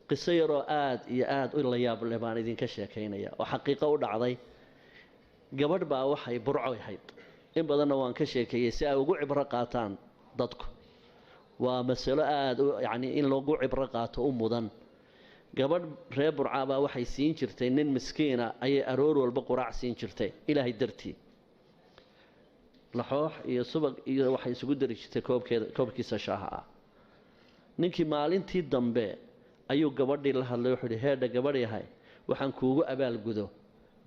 Qiso yaroo aada iyo aada u la yaab leh baan idinka sheekaynaya oo xaqiiqo u dhacday. Gabadh baa waxay Burco ahayd, in badanna waan ka sheekeeyey si ay ugu cibro qaataan dadku. Waa masalo aada yacni in lagu cibro qaato u mudan. Gabadh reer Burca baa waxay siin jirtay nin miskiina, ayay aroor walba quraac siin jirtay Ilaahay dartii. Laxoox iyo subag iyo waxay isugu dari jirtay koobkeeda, koobkiisa shaaha ah. Ninkii maalintii dambe ayuu gabadhii la hadlay, wuxuu ihi: "Heedha gabadh yahay, waxaan kuugu abaalgudo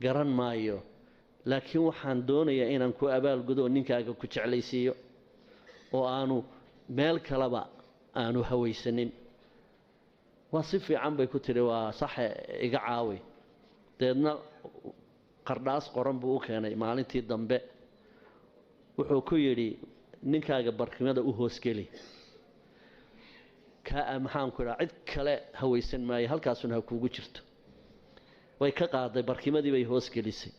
garan maayo, laakiin waxaan doonayaa inaan ku abaalgudo oo ninkaaga ku jeclaysiiyo oo aanu meel kaleba aanu hawaysanin." "Waa si fiican," bay ku tidhi, "waa saxe, iga caawi." Deedna qardhaas qoran buu u keenay maalintii dambe. Wuxuu ku yidhi: "Ninkaaga barkimada u hoosgeli, kaa maxaan ku idhaha, cid kale hawaysan maayo, halkaasuna ha kuugu jirto." Way ka qaaday, barkimadii bay hoosgelisay.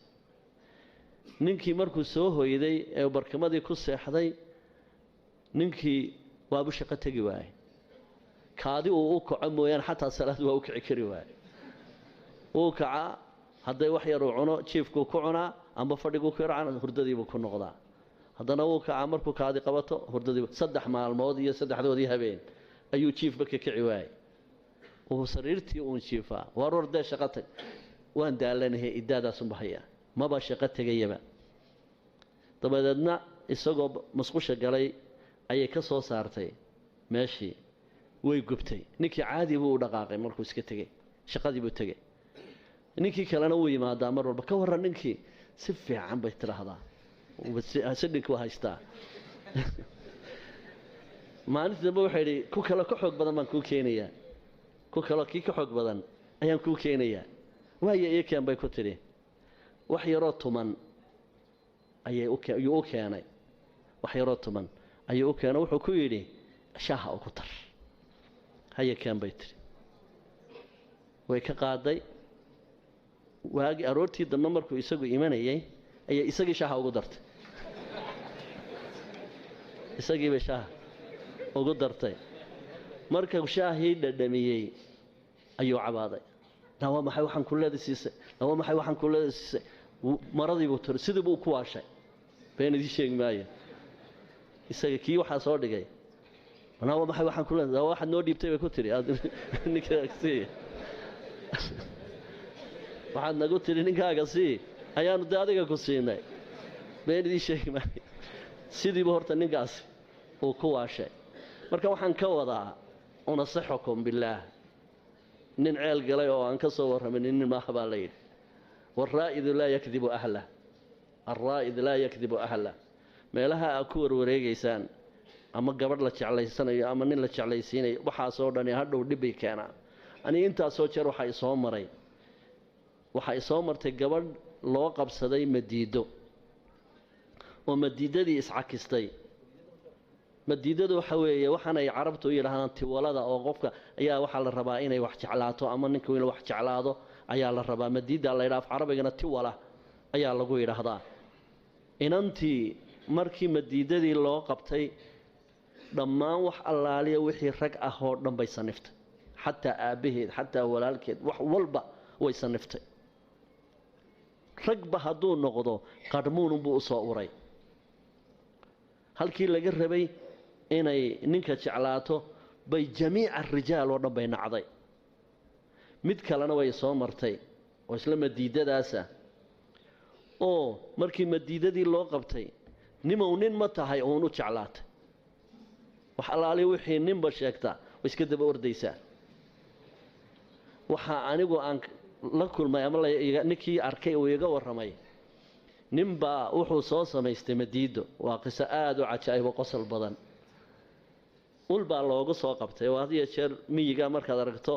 Ninkii markuu soo hoyday ee barkimadii ku seexday, ninkii waabu shaqo tegi waayey. Kaadi uu u kaco mooyaane xataa salaad waa u kici kari waaye. Wuu kacaa, hadday wax yar uu cuno jiifkuu ku cunaa amba fadhiguu ku yarcana, hurdadiibuu ku noqdaa. Haddana wuu kacaa markuu kaadi qabato, hurdadiibu. 3 maalmood iyo saddexdoodii habeen ayuu jiifba ka kici waayey, uu sariirtii uun jiifaa. "Waar wardee shaqo tag." "Waan daalanahay, idaadaasunba hayaa, maba shaqo tegayaba." Dabadeedna isagoo musqusha galay ayay ka soo saartay meeshii, way gubtay. Ninkii caadi buu u dhaqaaqay markuu iska tegey, shaqadii buu tegey. Ninkii kalena wuu yimaadaa mar walba. "Ka warran ninkii?" "Si fiican," bay tidhaahdaa, "sidhinka waa haystaa." Maalintii dambe waxay idhi: "Ku kaloo ka xoog badan baan kuu keenayaa, ku kaloo kii ka xoog badan ayaan kuu keenayaa." "Waayo, ii keen," bay ku tidhi. Wax yaroo tuman ayay ayuu u keenay. Wax yaroo tuman ayuu u keenay. Wuxuu ku yidhi: "Shaaha ugu dar." "Haya, keen," bay tidhi. Way ka qaaday. Waagi aroortii dambe markuu isagu imanayay ayay isagii shaaha ugu dartay. Isagii bay shaaha ugu dartay. Markuu shaahii dhadhamiyey ayuu cabaaday: "Na waa maxay waxaan kuleeda siisay? Na waa maxay waxaan kuleeda siisay?" Maradii buu tiri, sidii buu ku waashay. Been idiin sheegi maayo. Isaga kii waxaa soo dhigay: "Na waa maxay waxaan kuleeda waxaad noo dhiibtay?" bay ku tiri. "Ninkaaga sii, waxaad nagu tidhi ninkaaga sii, ayaanu dee adiga ku siinay." Been idiin sheegi maayo, sidiibu horta ninkaasi uu ku waashay. Marka waxaan ka wadaa, unasaxukum billaah, nin ceel galay oo aan ka soo warramin nin maaha baa la yidhi. Waalraa'idu laa yakdibu ahlah, alraa'id laa yakdibu ahlah. Meelaha aad ku warwareegaysaan, ama gabadh la jeclaysanayo ama nin la jeclaysiinayo, waxaasoo dhani hadhow dhibbay keenaa. Aniga intaasoo jeer waxaa isoo maray, waxaa isoo martay gabadh loo qabsaday madiido oo madiidadii iscakistay. Madiidadu waxa weeye waxaanay carabtu u yidhaahdaan tiwalada, oo qofka ayaa waxaa la rabaa inay wax jeclaato ama ninku inuu wax jeclaado ayaa la rabaa. Madiida la yidhaha, af carabigana tiwala ayaa lagu yidhaahdaa. Inantii markii madiidadii loo qabtay, dhammaan wax allaaliya wixii rag ah oo dhan bay saniftay, xataa aabbaheed, xataa walaalkeed, wax walba way saniftay. Ragba hadduu noqdo qadhmuununbuu u soo uray. Halkii laga rabay inay ninka jeclaato bay jamiica rijaal oo dhan bay nacday. Mid kalena way soo martay oo isla madiidadaasa, oo markii madiidadii loo qabtay, "Nimow nin ma tahay?" uun u jeclaatay. Wax allaali wixii ninba sheegtaa way iska daba ordaysaa. Waxaa anigu aan la kulmay ama ninkii arkay uu iga warramay, ninbaa wuxuu soo samaystay madiido. Waa qiso aada u cajaa'ibo, qosol badan. Ul baa loogu soo qabtay, oo had iyo jeer miyiga markaad aragto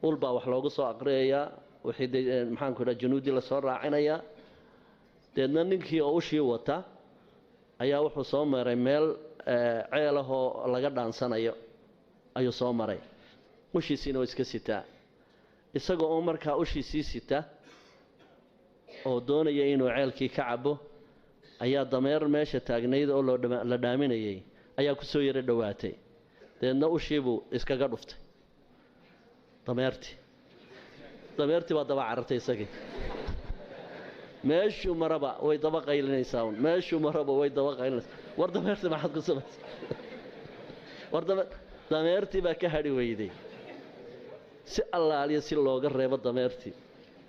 ul baa wax loogu soo aqriyayaa, wixii de maxaanku idhaha junuuddii lasoo raacinayaa. Deedna ninkii oo ushii wata ayaa wuxuu soo maray meel ceelahoo laga dhaansanayo ayuu soo maray. Ushiisiina waa iska sitaa. Isaga oo markaa ushiisii sita oo doonaya inuu ceelkii ka cabo ayaa dameer meesha taagnayd oo la dhaaminayay ayaa ku soo yaro dhowaatay. Deedna ushiibuu iskaga dhuftay. Dameertii, dameertii baa daba carartay isagii. Meeshuu maraba way daba qaylinaysaa un, meeshuu maraba way daba qaylinaysaa. War dameertii maxaad ku samaysaa? War dameertii baa ka hadhi weyday. Si allaaliya si looga reebo dameertii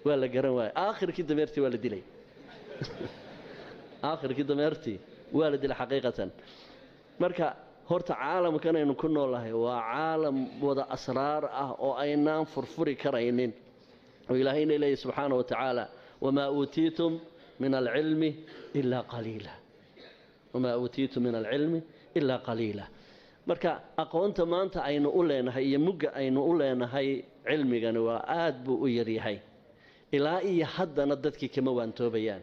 waa la garan waayey. Aakhirkii dameertii waa la dilay. Aakhirkii dameertii waa la dilay xaqiiqatan. Marka horta caalamkan aynu ku noolahay waa caalam wada asraar ah oo aynaan furfuri karaynin. Oo Ilaahayna leeyahay subxaana wa tacaala, wamaa uutiitum min alcilmi ilaa qaliila, wamaa uutiitum min alcilmi ilaa qaliila. Marka aqoonta maanta aynu u leenahay iyo mugga aynu u leenahay cilmigani waa aad buu u yaryahay. Ilaa iyo haddana dadkii kama waantoobayaan.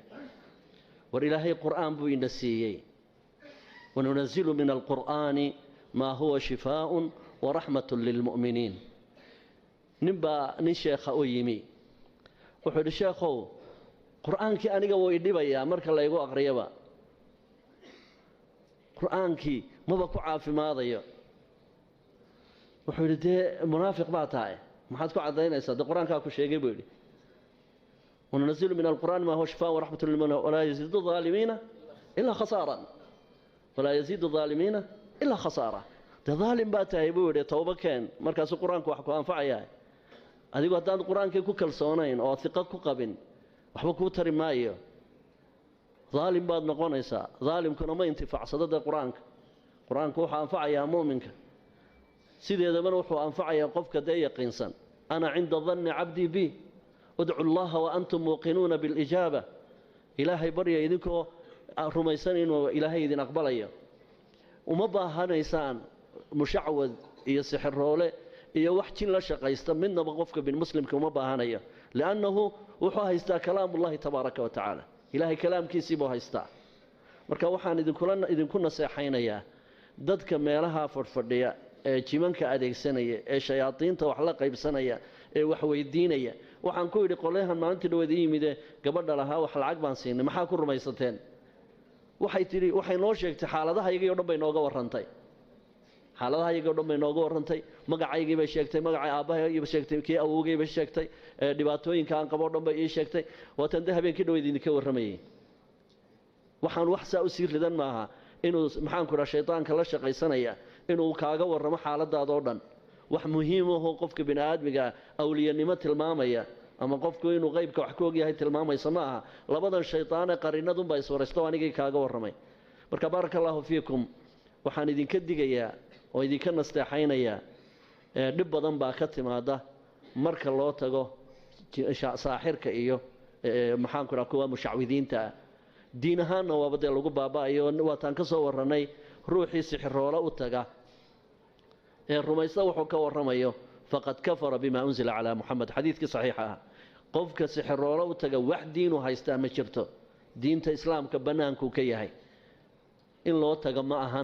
War Ilaahay qur'aan buu ina siiyey. Wanunazilu min alqur'aani maa huwa shifaaun waraxmatun lilmu'miniin. Ninbaa nin sheekha u yimi, wuxuu yidhi, sheekhow, qur'aankii aniga wuu idhibayaa marka laygu aqriyaba, qur'aankii maba ku caafimaadayo. Wuxuu yidhi, dee munaafiq baa tahay, maxaad ku caddaynaysaa? Dee qur-aankaa ku sheegay buu yidhi, wanunazilu min alqur'aani maa huwa shifaan waraxmatun lilmu'miniin walaa yaziidu aalimiina ilaa khasaaran, walaa yaziidu aalimiina ilaa khasaara. Dee daalim baa tahay buu yidhi, towbo keen, markaasuu qur-aanku wax ku anfacayaa. Adigu haddaan qur-aankii ku kalsoonayn oo hiqo ku qabin, waxba kuu tari maayo, daalim baad noqonaysaa. Daalimkuna ma intifaacsado dee qur-aanka. Qur-aanku wuxuu anfacayaa mu'minka, sideedabana wuxuu anfacayaa qofka dee yaqiinsan. Ana cinda danni cabdii bi, udcu allaha wa antum muuqinuuna bilijaaba. Ilaahay barya idinkoo rumaysan inuu Ilaahay idin aqbalayo. Uma baahanaysaan mushacwad iyo sixiroole iyo wax jin la shaqaysta midnaba. Qofka bin muslimka uma baahanayo, liannahu wuxuu haystaa kalaamullahi tabaaraka wa tacaala, Ilaahay kalaamkiisii buu haystaa. Marka waxaan idinku naseexaynayaa dadka meelaha fadhfadhiya ee jimanka adeegsanaya ee shayaadiinta wax la qaybsanaya ee wax weydiinaya. Waxaan ku yidhi qolyahan maalintii dhaweed ii yimide gabadha lahaa wax lacag baan siinay, maxaa ku rumaysateen? Waxay tidhi, waxay noo sheegtay xaaladahayagii o dhan bay nooga warrantay, xaaladahayagii o dhan bay nooga warrantay. Magacaygii bay sheegtay, magacay aabbahaygii sheegtay, kii awowgay bay sheegtay, dhibaatooyinka aan qabo o dhan bay ii sheegtay. Waatan dee habeenkii dhaweyd idinka warramayay. Waxaan wax saa usii ridan maaha inuu maxaanku dhaha shaydaanka la shaqaysanaya inuu kaaga warramo xaaladaadoo dhan. Wax muhiim ahoo qofka bini aadmiga awliyanimo tilmaamaya ama qofku inuu qeybka wax ka ogyahay tilmaamaysa ma aha. Labadan shaydaane qarinadunbaa iswaraysto, anigii kaaga warramay. Marka baaraka allaahu fiikum, waxaan idinka digayaa oo idinka nasteexaynayaa, dhib badan baa ka timaada marka loo tago saaxirka iyo maxaanku dhaha kuwa mushacwidiinta ah. Diin ahaanna waaba dee lagu baaba'ayo. Waataan ka soo warrannay ruuxii sixiroolo u taga ee rumaysta wuxuu ka warramayo, faqad kafara bima unzila calaa Muxamed, xadiidkii saxiixa ah. Qofka sixiroolo u taga wax diinu haystaa ma jirto, diinta islaamka bannaankuu ka yahay, in loo taga ma ahan.